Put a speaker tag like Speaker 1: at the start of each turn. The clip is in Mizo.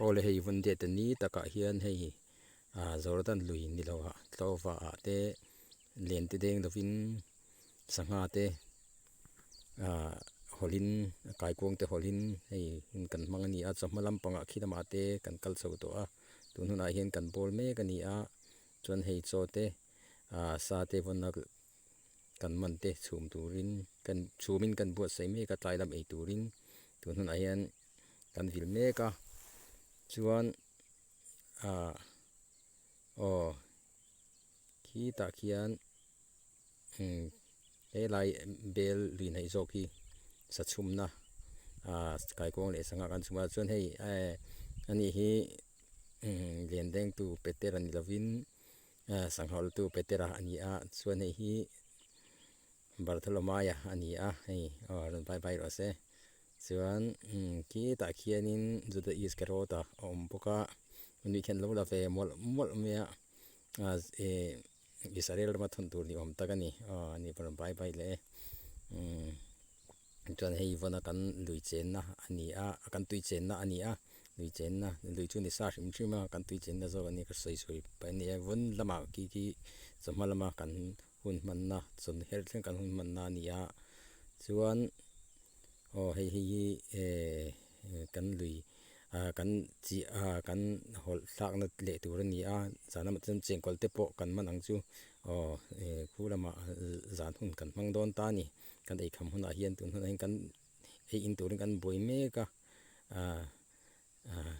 Speaker 1: Awle hei vawn date ni takah hian hei ah Jordan lui ni lo ah tlawva ah te len te deng lovin sangha te ah hawlhin kaikuang te hawlhin hei hun kan hmang a ni a chawhma lampangah khi lamah te kan kal chho tawh a tun hunah hian kan bawl mek a ni a chuan hei chaw te ah sa te vawn a kan man te chhum turin kan chhumin kan buatsaih mek a tlai lam ei turin tun hunah hian kan vil mek a chuan ah aw khitah khian umm helai bel lui hnaih zawk hi sa chhumna ah kaikuang leh sangha kan chhum a chuan hei eh ani hi umm lian dengtu petera ni lovin ah sangha awltu petera a ni a chuan hei hi Bartholomaia a ni a hei aw rawn vai vai rawh se chuan umm khitah khianin Juda Iskariota a awm bawk a ani khian lo la ve mawlh mawlh mai a ah eh Israel rama thawn tur ni awm tak a ni aw ani pawh rawn vai vai leh e umm chuan hei vawn a kan lui chenna a ni a kan tui chenna a ni a lui chenna lui chu ni sa hrim hrim a kan tui chenna zawk a ni ka sawi sawi paih a ni a vawn lamah khi khi chawhma lama kan hun hmanna chawn her thleng kan hun hmanna a ni a chuan aw hei hei hi eh kan lui ah kan chi ah kan hawlh thlakna leh tur a ni a zan lamah chuan chengkawl te pawh kan man ang chu aw eh khu lamah zan hun kan hmang dawn ta a ni kan eikham hunah hian tun hunah hian kan ei in turin kan buai mek a ah ah.